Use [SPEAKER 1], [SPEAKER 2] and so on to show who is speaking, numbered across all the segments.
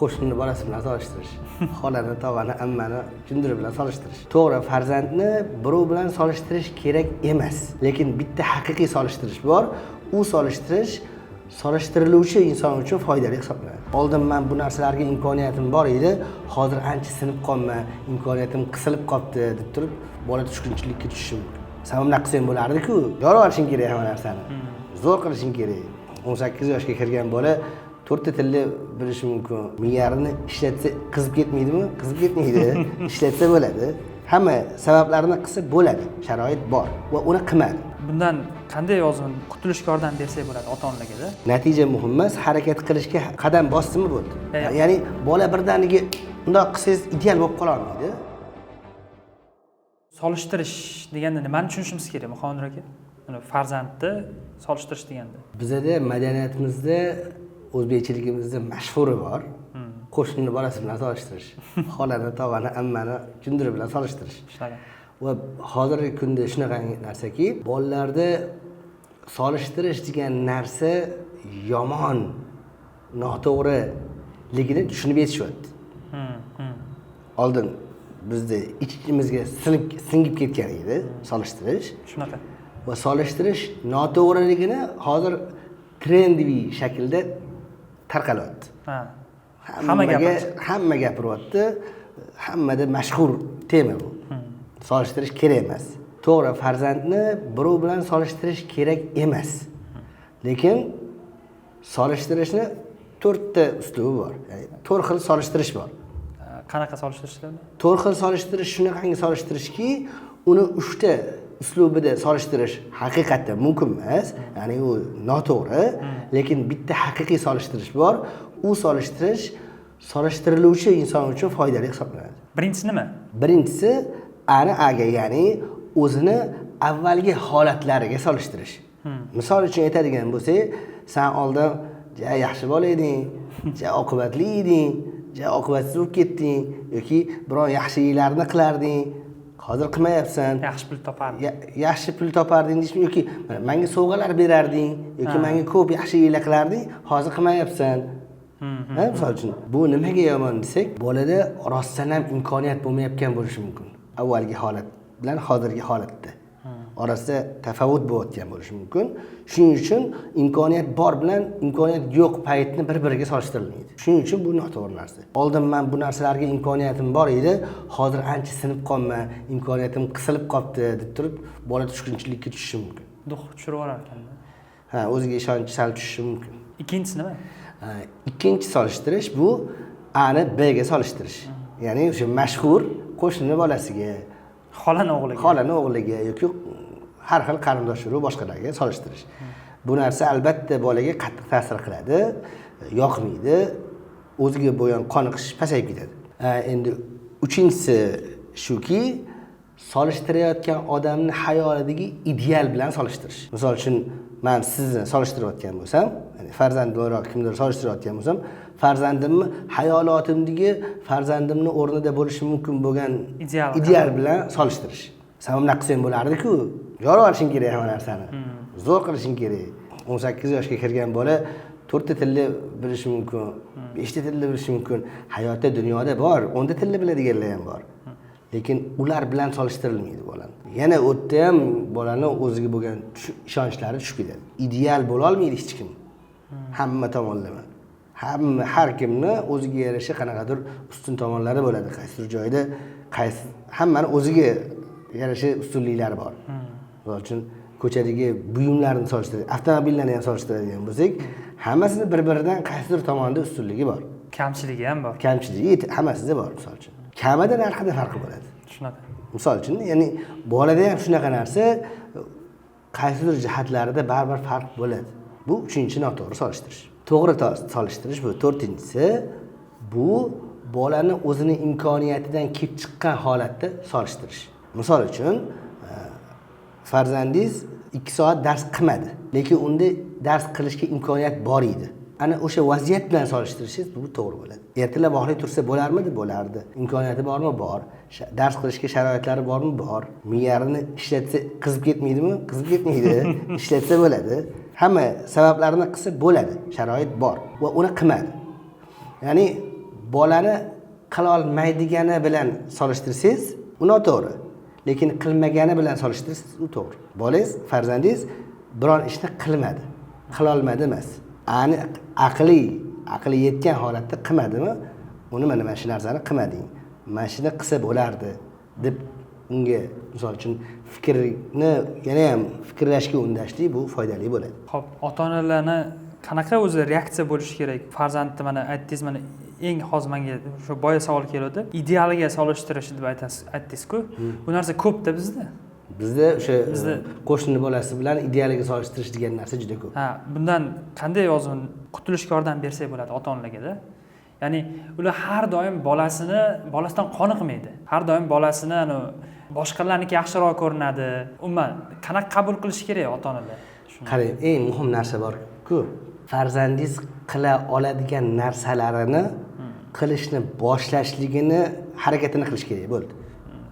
[SPEAKER 1] Qo'shnini bolasi bilan solishtirish, xolani, tog'ani, ammani, kimdir bilan solishtirish. To'g'ri, farzandni birov bilan solishtirish kerak emas, lekin bitta haqiqiy solishtirish bor. U solishtirish solishtiriluvchi inson uchun foydali hisoblanadi. Oldin man bu narsalarga imkoniyatim bor edi, hozir ancha sinib qolman, imkoniyatim qisilib qolibdi, deb turib bola tushkunchilikka tushishi mumkin. San bunaqa qilsang bo'lardiku, yorib olishing kerak, hamma narsani zo'r qilishing kerak. 18 yoshga kirgan bola to'rtta tilni bilishi mumkin. Miyalarini ishlatsa, qizib ketmaydimi? Qizib ketmaydi. Ishlatsa bo'ladi, hamma sabablarini qilsa bo'ladi, sharoit bor va uni qilmadi.
[SPEAKER 2] Bundan qanday ozg'in qutulishga yordam bersak bo'ladi ota onalargada?
[SPEAKER 1] Natija muhim emas, harakat qilishga qadam bosdimi, bo'ldi. Ya'ni bola birdaniga bundoq qilsangiz, ideal bo'lib qololmaydi.
[SPEAKER 2] Solishtirish deganda nimani tushunishimiz kerak, Muhammad aka? Mana, farzandni solishtirish deganda.
[SPEAKER 1] Bizada madaniyatimizda, o'zbekchiligimizda mashhuri bor: qo'shnini bolasi bilan solishtirish, xolani, tog'ani, ammani, kimdir bilan solishtirish.
[SPEAKER 2] Shunaqa.
[SPEAKER 1] Va hozirgi kunda shunaqa narsaki, bolalarda solishtirish degan narsa yomon, noto'g'riligini tushunib yetishyapti. Oldin bizda ich ichimizga sinib, singib ketgan edi solishtirish.
[SPEAKER 2] Shunaqa.
[SPEAKER 1] Va solishtirish noto'g'riligini hozir трендовый shaklda tarqalyapti.
[SPEAKER 2] Hamma
[SPEAKER 1] Hammaga
[SPEAKER 2] gapiradi.
[SPEAKER 1] Hamma gapiryapti, hammada mashhur tema bu. Solishtirish kerak emas. To'g'ri, farzandni birov bilan solishtirish kerak emas, lekin solishtirishni to'rtta uslubi bor, ya'ni to'rt xil solishtirish bor.
[SPEAKER 2] Qanaqa solishtirishlar?
[SPEAKER 1] To'rt xil solishtirish shunaqangi solishtirishki, uni uchta uslubida solishtirish haqiqatda mumkin emas, ya'ni u noto'g'ri. Lekin bitta haqiqiy solishtirish bor. U solishtirish solishtiriluvchi inson uchun foydali hisoblanadi.
[SPEAKER 2] Birinchisi nima?
[SPEAKER 1] Birinchisi ani aga, ya'ni o'zini avvalgi holatlariga solishtirish. Misol uchun aytadigan bo'lsak, san oldin ja yaxshi bola eding, ja oqibatli eding, ja oqibatsiz bo'lib ketding yoki biron yaxshiliklarni qilarding, hozir qilmayapsan.
[SPEAKER 2] Yaxshi pul topardim.
[SPEAKER 1] Yaxshi pul toparding deyishmi yoki mana manga sovg'alar berarding yoki manga ko'p yaxshiliklar qilarding, hozir qilmayapsan. Ha, misol uchun, bu nimaga yomon desak, bolada rostdan ham imkoniyat bo'lmayotgan bo'lishi mumkin. Avvalgi holat bilan hozirgi holatda orasida tafovut bo'layotgan bo'lishi mumkin. Shuning uchun imkoniyat bor bilan imkoniyat yo'q paytni bir biriga solishtirilmaydi. Shuning uchun bu noto'g'ri narsa. Oldin man bu narsalarga imkoniyatim bor edi, hozir ancha sinib qolman, imkoniyatim qisilib qolibdi, deb turib bola tushkunchilikka tushishi mumkin.
[SPEAKER 2] Дух tushirib yuborar ekanda.
[SPEAKER 1] Ha, o'ziga ishonchi sal tushishi mumkin.
[SPEAKER 2] Ikkinchisi nima?
[SPEAKER 1] Ha, ikkinchi solishtirish bu ani b ga solishtirish, ya'ni o'sha mashhur qo'shnini bolasiga,
[SPEAKER 2] xolani o'g'liga,
[SPEAKER 1] xolani o'g'liga yoki har xil qarindosh urug' boshqalarga solishtirish. Bu narsa albatta bolaga qattiq ta'sir qiladi, yoqmaydi, o'ziga bo'lgan qoniqish pasayib ketadi. Endi uchinchisi shuki, solishtirayotgan odamni xayolidagi ideal bilan solishtirish. Misol uchun, man sizni solishtirayotgan bo'lsam, ya'ni farzandim o'laroq kimdir solishtirayotgan bo'lsam, farzandimni xayolotimdagi farzandimni o'rnida bo'lishi mumkin bo'lgan
[SPEAKER 2] ideal.
[SPEAKER 1] Ideal bilan solishtirish. San bunaqa qilsang bo'lardiku, yorib olishing kerak, hamma narsani zo'r qilishing kerak. 18 yoshga kirgan bola to'rtta tilni bilishi mumkin, beshta tilni bilishi mumkin. Hayotda, dunyoda bor, 10 ta tilni biladiganlar ham bor, lekin ular bilan solishtirilmaydi bolani. Yana u yerda ham bolani o'ziga bo'lgan ishonchlari tushib ketadi. Ideal bo'lolmaydi hech kim hamma tomonlama. Hamma, har kimni o'ziga yarasha qanaqadir ustun tomonlari bo'ladi qaysidir joyda, qaysi hammani o'ziga yarasha ustunliklari bor. Misol uchun, ko'chadagi buyumlarni solishtiradi, avtomobillarni ham solishtiradigan bo'lsak, hammasini bir biridan qaysidir tomonda ustunligi bor.
[SPEAKER 2] Kamchiligi ham bor.
[SPEAKER 1] Kamchiligi hammasida bor. Misol uchun, kamida narxida farqi bo'ladi.
[SPEAKER 2] Shunaqa.
[SPEAKER 1] Misol uchun, ya'ni bolada ham shunaqa narsa, qaysidir jihatlarida baribir farq bo'ladi. Bu uchinchi noto'g'ri solishtirish. To'g'ri solishtirish bu to'rtinchisi. Bu bolani o'zini imkoniyatidan kelib chiqqan holatda solishtirish. Misol uchun, farzandingiz 2 soat dars qilmadi, lekin unda dars qilishga imkoniyat bor edi. Ana o'sha vaziyat bilan solishtirishingiz, bu to'g'ri bo'ladi. Ertalab vaqtli tursa bo'larmidi? Bo'lardi. Imkoniyati bormi? Bor. Dars qilishga sharoitlari bormi? Bor. Miyalarini ishlatsa, qizib ketmaydimi? Qizib ketmaydi. Ishlatsa bo'ladi, hamma sabablarini qilsa bo'ladi, sharoit bor va uni qilmadi. Ya'ni Bolani qila olmaydigani bilan solishtirsangiz, u noto'g'ri. Lekin qilmagani bilan solishtirsangiz, u to'g'ri. Bolangiz, farzandingiz biron ishni qilmadi, qilolmadi emas. Aniq aqli yetgan holatda qilmadimi, uni mana shu narsani qilmading, mana shuni qilsa bo'lardi deb unga misol uchun fikrni yana ham fikrlashga undashlik, bu foydali bo'ladi.
[SPEAKER 2] Xo'p, ota-onalarni qanaqa o'zi reaksiya bo'lishi kerak? Farzandni mana aytdingiz, mana eng hozir menga shu boya savol keluvdi. Idealiga solishtirish deb aytdingiz-ku. Bu narsa ko'p-da bizda.
[SPEAKER 1] Bizda o'sha qo'shni bolasi bilan idealiga solishtirish degan narsa juda ko'p.
[SPEAKER 2] Ha, bundan qanday hozir qutulishga yordam bersak bo'ladi ota-onalarga-da? Ya'ni ular har doim bolasidan qoniqmaydi. Har doim bolasini boshqalarniki yaxshiroq ko'rinadi. Umuman qanaqa qabul qilish kerak ota-onalar?
[SPEAKER 1] Qarang, eng muhim narsa bor-ku, farzandingiz qila oladigan narsalarini qilishni boshlashligini harakatini qilish kerak bo'ldi.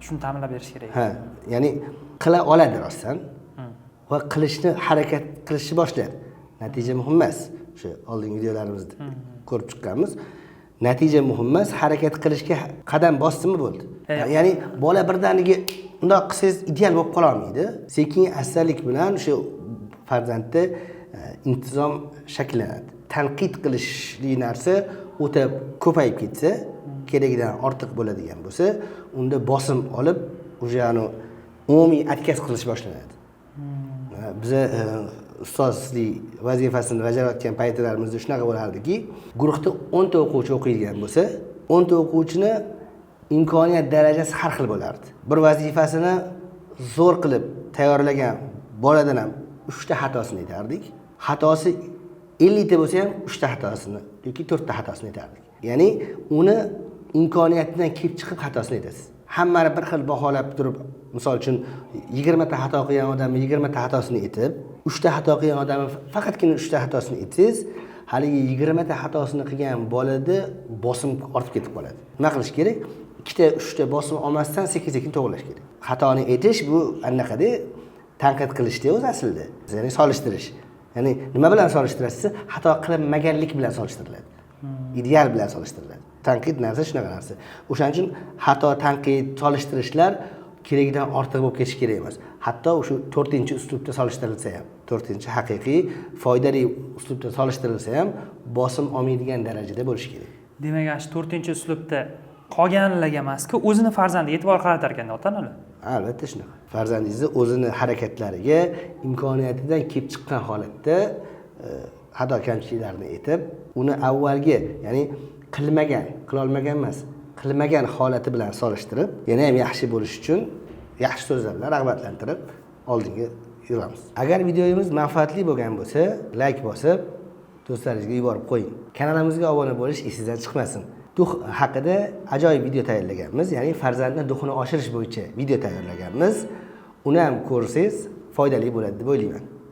[SPEAKER 2] Shuni ta'minlab berish kerak.
[SPEAKER 1] Ha, ya'ni qila oladi rostdan va qilishni harakat qilishni boshladi. Natija muhim emas. O'sha oldingi videolarimizda ko'rib chiqqanmiz. Natija muhim emas, harakat qilishga qadam bosdimi bo'ldi. Ya'ni bola birdaniga undoq qilsangiz ideal bo'lib qola olmaydi. Sekin astalik bilan o'sha farzandda intizom shakllanadi. Tanqid qilishli narsa o'ta ko'payib ketsa, keragidan ortiq bo'ladigan bo'lsa, unda bosim olib, o'sha umumiy atkaz qilish boshlanadi. Biza ustozlik vazifasini bajarayotgan paytlarimizda shunaqa bo'lardiki, guruhda 10 ta o'quvchi o'qiydigan bo'lsa, 10 ta o'quvchini imkoniyat darajasi har xil bo'lardi. Bir vazifasini zo'r qilib tayyorlagan boladan ham 3 ta xatosini aytardik. Xatosi 50 ta bo'lsa ham 3 ta xatosini yoki 4 ta xatosini aytardik. Ya'ni uni imkoniyatidan kelib chiqib xatosini aytasiz. Hammani bir xil baholab turib, misol uchun 20 ta xato qilgan odamni 20 ta xatosini aytib, 3 ta xato qilgan odamni faqatgina 3 ta xatosini aytsangiz, haligi 20 ta xatosini qilgan bolada bosim ortib ketib qoladi. Nima qilish kerak? 2 ta 3 ta bosim olmasdan sekin-sekin to'g'rilash kerak. Xatoni aytish bu anaqada tanqid qilishda o'zi aslida, ya'ni solishtirish. Ya'ni nima bilan solishtirasiz? Xato qilinmaganlik bilan solishtiriladi. Ideal bilan solishtiriladi. Tanqid narsa shunaqa narsa. O'shaning uchun xato, tanqid, solishtirishlar keragidan ortiq bo'lib ketishi kerak emas. Hatto o'sha 4-uslubda solishtirilsa ham, 4-chi haqiqiy foydali uslubda solishtirilsa ham bosim olmaydigan darajada bo'lishi kerak.
[SPEAKER 2] Demak, ana shu 4-uslubda qolganlarga emas-ku, o'zini farzandiga e'tibor qaratar ekan ota-onalar.
[SPEAKER 1] Albatta shunaqa. Farzandingizni o'zini harakatlariga, imkoniyatidan kelib chiqqan holatda xato kamchiliklarni aytib, uni avvalgi, ya'ni qilmagan, qila olmagan emas, qilmagan holati bilan solishtirib, yana ham yaxshi bo'lish uchun yaxshi so'zlar bilan rag'batlantirib oldinga yuramiz. Agar videomiz manfaatli bo'lgan bo'lsa, like bosib, do'stlaringizga yuborib qo'ying. Kanalimizga obuna bo'lish esingizdan chiqmasin. Duh haqida ajoyib video tayyorlaganmiz, ya'ni farzandni duhini oshirish bo'yicha video tayyorlaganmiz. Uni ham ko'rsangiz foydali bo'ladi deb o'ylayman.